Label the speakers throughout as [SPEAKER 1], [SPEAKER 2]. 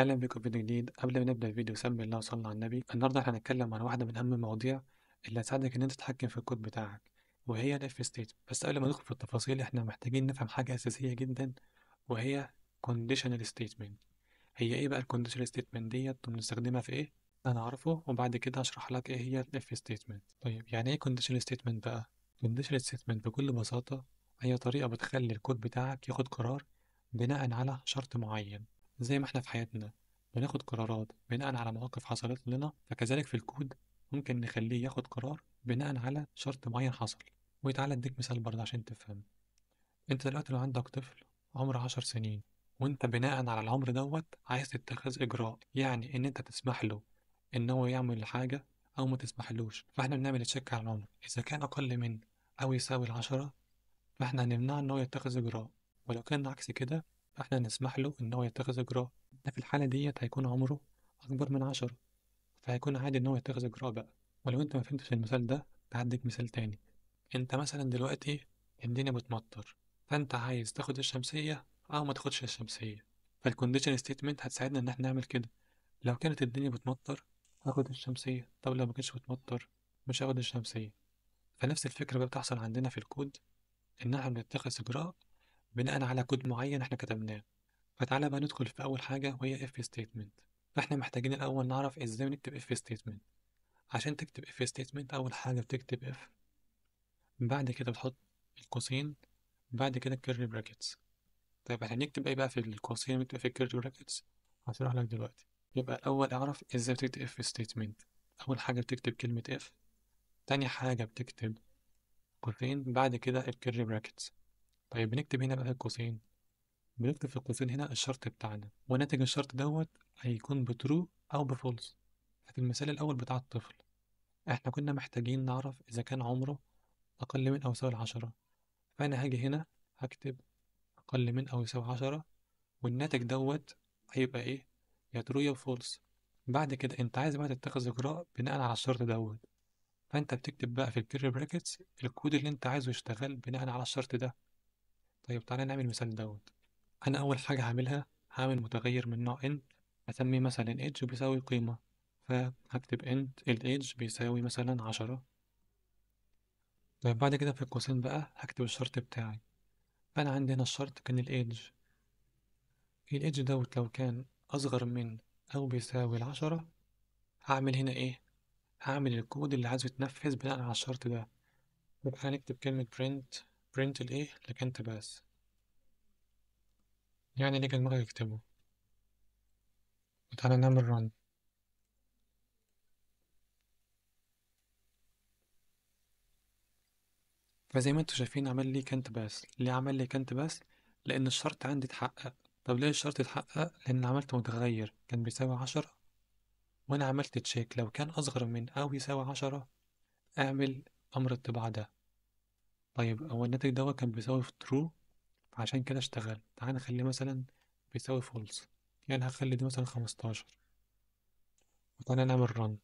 [SPEAKER 1] أهلا بكم في فيديو جديد. قبل ما نبدأ الفيديو سمي الله وصلى على النبي. النهاردة احنا هنتكلم عن واحدة من أهم المواضيع اللي هتساعدك إن أنت تتحكم في الكود بتاعك، وهي ال if statement. بس قبل ما ندخل في التفاصيل احنا محتاجين نفهم حاجة أساسية جدا، وهي conditional statement. هي إيه بقى ال conditional statement ديت وبنستخدمها في إيه؟ أنا أعرفه وبعد كده هشرح لك إيه هي ال if statement. طيب يعني إيه conditional statement بقى؟ conditional statement بكل بساطة هي طريقة بتخلي الكود بتاعك ياخد قرار بناء على شرط معين. زي ما احنا في حياتنا بناخد قرارات بناء على مواقف حصلت لنا، فكذلك في الكود ممكن نخليه ياخد قرار بناء على شرط معين حصل. وتعالى اديك مثال برضه عشان تفهم. انت دلوقتي لو عندك طفل عمره 10 سنين، وانت بناء على العمر دوت عايز تتخذ اجراء، يعني ان انت تسمح له ان هو يعمل حاجة او ما تسمحلوش، فاحنا بنعمل check على العمر. اذا كان اقل من او يساوي 10 فاحنا هنمنعه ان هو يتخذ اجراء، ولو كان عكس كده فاحنا نسمح له ان هو يتخذ اجراء. ده في الحالة ديت هيكون عمره اكبر من 10، فهيكون عادي ان هو يتخذ اجراء بقى. ولو انت ما فهمتش المثال ده هديك مثال تاني. انت مثلا دلوقتي الدنيا بتمطر، فانت عايز تاخد الشمسية او ما تاخدش الشمسية، فال condition statement هتساعدنا ان احنا نعمل كده. لو كانت الدنيا بتمطر هاخد الشمسية، طب لو ما كانتش بتمطر مش هاخد الشمسية. فنفس الفكرة بقى بتحصل عندنا في الكود، ان احنا بنتخذ اجراء بناء على كود معين احنا كتبناه. فتعالى بقى ندخل في اول حاجة وهي if statement. فاحنا محتاجين الاول نعرف ازاي نكتب if statement. عشان تكتب if statement اول حاجة بتكتب if، بعد كده بتحط القوسين، بعد كده curly brackets. طيب احنا هنكتب ايه بقى في القوسين ونكتب في curly brackets؟ هشرح لك دلوقتي. يبقى الاول اعرف ازاي بتكتب if statement. اول حاجة بتكتب كلمة if، تاني حاجة بتكتب قوسين، بعد كده ال curly brackets. طيب بنكتب هنا بقى القوسين، بنكتب في القوسين هنا الشرط بتاعنا، وناتج الشرط دوت هيكون ب true او ب false. في المثال الاول بتاع الطفل احنا كنا محتاجين نعرف اذا كان عمره اقل من او يساوي 10، فانا هاجي هنا هكتب اقل من او يساوي 10، والناتج دوت هيبقى ايه؟ يا true يا false. بعد كده انت عايز بقى تتخذ اجراء بناء على الشرط دوت، فانت بتكتب بقى في ال curly brackets الكود اللي انت عايزه يشتغل بناء على الشرط ده. طيب تعالى نعمل مثال دوت. انا اول حاجه هعملها هعمل متغير من نوع int، هسميه مثلا age بيساوي قيمه، فهكتب int ال age بيساوي مثلا 10. طيب بعد كده في القوسين بقى هكتب الشرط بتاعي. فانا عندي هنا الشرط كان ال age، ال age دوت لو كان اصغر من او بيساوي 10 هعمل هنا ايه؟ هعمل الكود اللي عايزه يتنفذ بناء على الشرط ده. يبقى هنكتب كلمة print، print الايه؟ لكنت باس، يعني اللي كان دماغك يكتبه. وتعالى نعمل run. فزي ما انتوا شايفين عمل لي كانت باس. ليه عمل لي كانت باس؟ لان الشرط عندي اتحقق. طب ليه الشرط اتحقق؟ لان عملت متغير كان بيساوي 10، وانا عملت check لو كان اصغر من او يساوي 10 اعمل امر الطباعة ده. طيب هو الناتج دوت كان بيساوي في true، فعشان كده اشتغل. تعال نخليه مثلا بيساوي false، يعني هخلي دي مثلا 15، وتعالى نعمل run.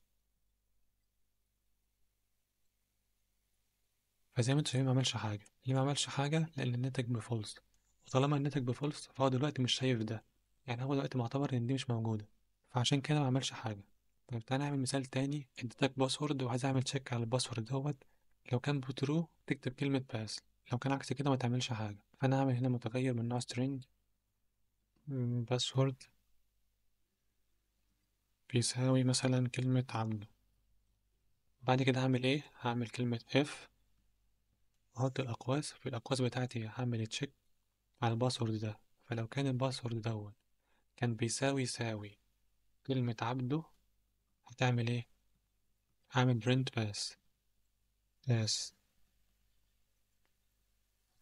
[SPEAKER 1] فزي ما انتوا شايفين ما عملش حاجة. ليه ما عملش حاجة؟ لأن الناتج ب false، وطالما الناتج ب false فهو دلوقتي مش شايف ده، يعني هو دلوقتي معتبر إن دي مش موجودة، فعشان كده ما عملش حاجة. طيب تعالى نعمل مثال تاني. اديتك password وعايز اعمل check على ال password دوت، لو كان ب true تكتب كلمة pass، لو كان عكس كده ما تعملش حاجة. فأنا هعمل هنا متغير من نوع string password بيساوي مثلا كلمة عبده. بعد كده هعمل ايه؟ هعمل كلمة if وأحط الأقواس، في الأقواس بتاعتي هعمل check على ال password ده، فلو كان ال password دوت كان بيساوي يساوي كلمة عبده هتعمل ايه؟ هعمل print pass pass.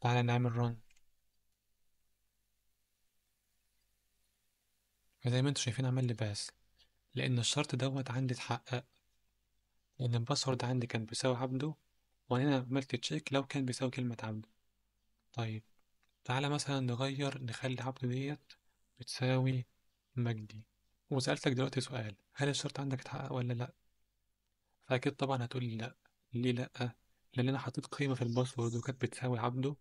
[SPEAKER 1] تعالى نعمل run. فزي ما انتوا شايفين عمل لي pass، لأن الشرط دوت عندي اتحقق، لأن ال password عندي كان بيساوي عبده، وأنا هنا عملت check لو كان بيساوي كلمة عبده. طيب تعالى مثلا نغير، نخلي عبده ديت بتساوي مجدي. وسألتك دلوقتي سؤال، هل الشرط عندك اتحقق ولا لأ؟ فأكيد طبعا هتقولي لأ. ليه لأ؟ لأن أنا حطيت قيمة في ال password وكانت بتساوي عبده،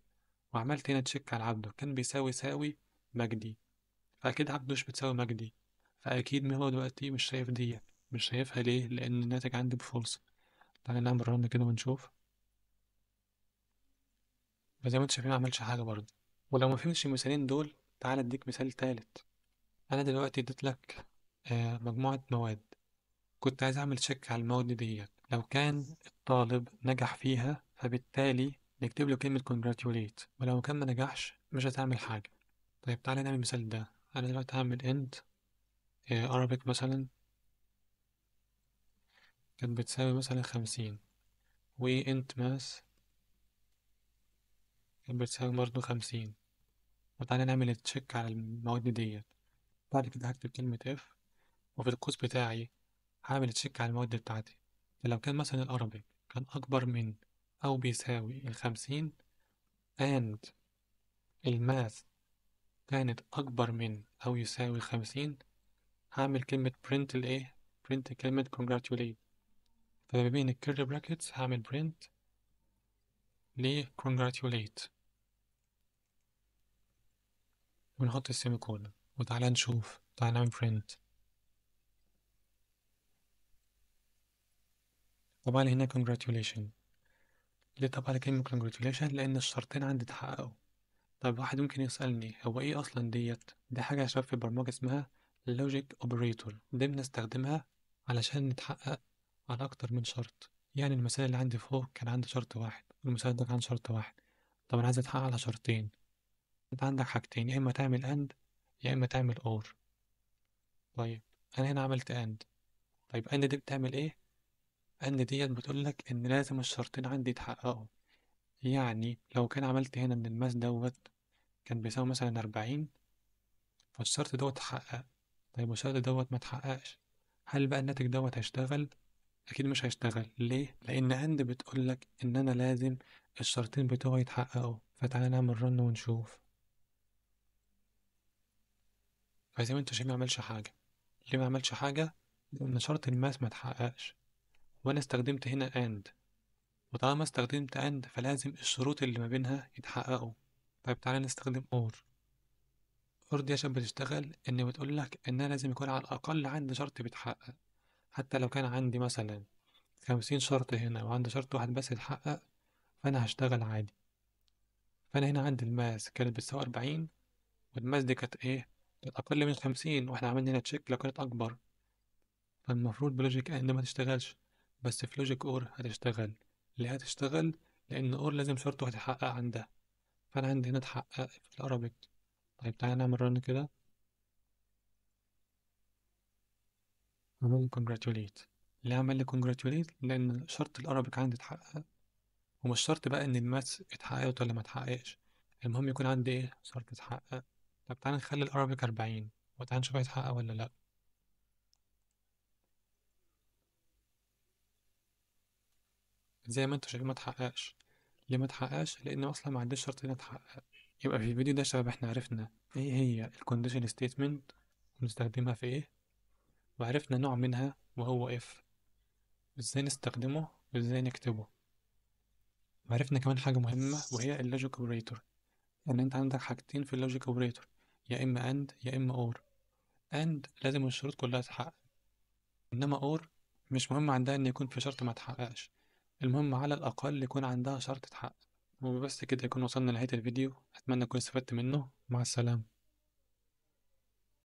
[SPEAKER 1] وعملت هنا check على عبده كان بيساوي يساوي مجدي، فأكيد عبده مش بتساوي مجدي، فأكيد هو دلوقتي مش شايف دي. مش شايفها ليه؟ لأن الناتج عندي ب false. تعالى نعمل run كده ونشوف. فزي ما انتم شايفين ما عملش حاجة برضه. ولو ما فهمتش المثالين دول تعالى اديك مثال تالت. أنا دلوقتي اديت لك مجموعة مواد، كنت عايز أعمل check على المواد ديت، لو كان الطالب نجح فيها فبالتالي نكتب له كلمة congratulate، ولو كان ما نجحش مش هتعمل حاجة. طيب تعالى نعمل المثال ده. أنا دلوقتي هعمل int Arabic مثلا كانت بتساوي مثلا 50، و int math كانت بتساوي برضه 50. وتعالى نعمل check على المواد ديت. بعد كده هكتب كلمة if، وفي القوس بتاعي هعمل check على المواد بتاعتي. فلو كان مثلا ال Arabic كان أكبر من أو بيساوي 50 and ال math كانت أكبر من أو يساوي 50، هعمل كلمة print الإيه؟ print كلمة congratulate. فما بين ال curly brackets هعمل print ل congratulate ونحط ال semicolon. وتعالى نشوف، تعالى نعمل print. طبعا هنا congratulation. ليه طبعا كلمة congratulation؟ لأن الشرطين عندي اتحققوا. طب واحد ممكن يسألني هو إيه أصلا ديت؟ دي حاجة يا شباب في البرمجة اسمها logic operator، دي بنستخدمها علشان نتحقق على أكتر من شرط. يعني المثال اللي عندي فوق كان عندي شرط واحد، والمثال ده كان شرط واحد. طب أنا عايز أتحقق على شرطين. أنت عندك حاجتين، يا إما تعمل and يا إما تعمل or. طيب أنا هنا عملت and. طيب and دي بتعمل إيه؟ and ديت بتقولك إن لازم الشرطين عندي يتحققوا. يعني لو كان عملت هنا إن ال math دوت كان بيساوي مثلا 40، فالشرط دوت اتحقق. طيب والشرط دوت ما اتحققش، هل بقى الناتج دوت هيشتغل؟ أكيد مش هيشتغل. ليه؟ لأن and بتقولك إن أنا لازم الشرطين بتوعي يتحققوا. فتعالى نعمل run ونشوف. فزي ما انتوا شايفين ما عملش حاجة. ليه ما عملش حاجة؟ لأن شرط ال math ما اتحققش، وأنا استخدمت هنا and، وطالما استخدمت and فلازم الشروط اللي ما بينها يتحققوا. طيب تعالى نستخدم or. or دي عشان بتشتغل إن بتقولك إن أنا لازم يكون على الأقل عندي شرط بيتحقق. حتى لو كان عندي مثلا 50 شرط هنا وعندي شرط واحد بس يتحقق، فأنا هشتغل عادي. فأنا هنا عندي ال math كانت بتساوي 40، وال math دي كانت إيه؟ كانت أقل من 50، وإحنا عملنا هنا check لو كانت أكبر، فالمفروض ب logic and ما تشتغلش، بس في logic or هتشتغل. ليه هتشتغل؟ لأن or لازم شرط واحد يتحقق عندها، فأنا عندي هنا اتحقق في ال Arabic. طيب تعالى نعمل run كده. عمل congratulate. ليه عمل لي congratulate؟ لأن شرط ال Arabic عندي اتحقق، ومش شرط بقى إن ال math اتحققت ولا ما اتحققش، المهم يكون عندي إيه؟ شرط اتحقق. طب تعالى نخلي ال Arabic 40 وتعالى نشوف هيتحقق ولا لأ. زي ما انتوا شايفين ما اتحققش. ليه ما اتحققش؟ لأن أصلا ما عنديش شرط هنا اتحقق. يبقى في الفيديو ده يا شباب احنا عرفنا ايه هي ال condition statement ونستخدمها في ايه، وعرفنا نوع منها وهو if، وازاي نستخدمه وازاي نكتبه. وعرفنا كمان حاجة مهمة وهي ال logic operator، ان انت عندك حاجتين في ال logic operator، يا اما and يا اما or. and لازم الشروط كلها تتحقق، انما or مش مهم عندها ان يكون في شرط ما اتحققش، المهم على الاقل يكون عندها شرط اتحقق. وبس كده يكون وصلنا لنهاية الفيديو، اتمنى تكونوا استفدت منه. مع السلامة.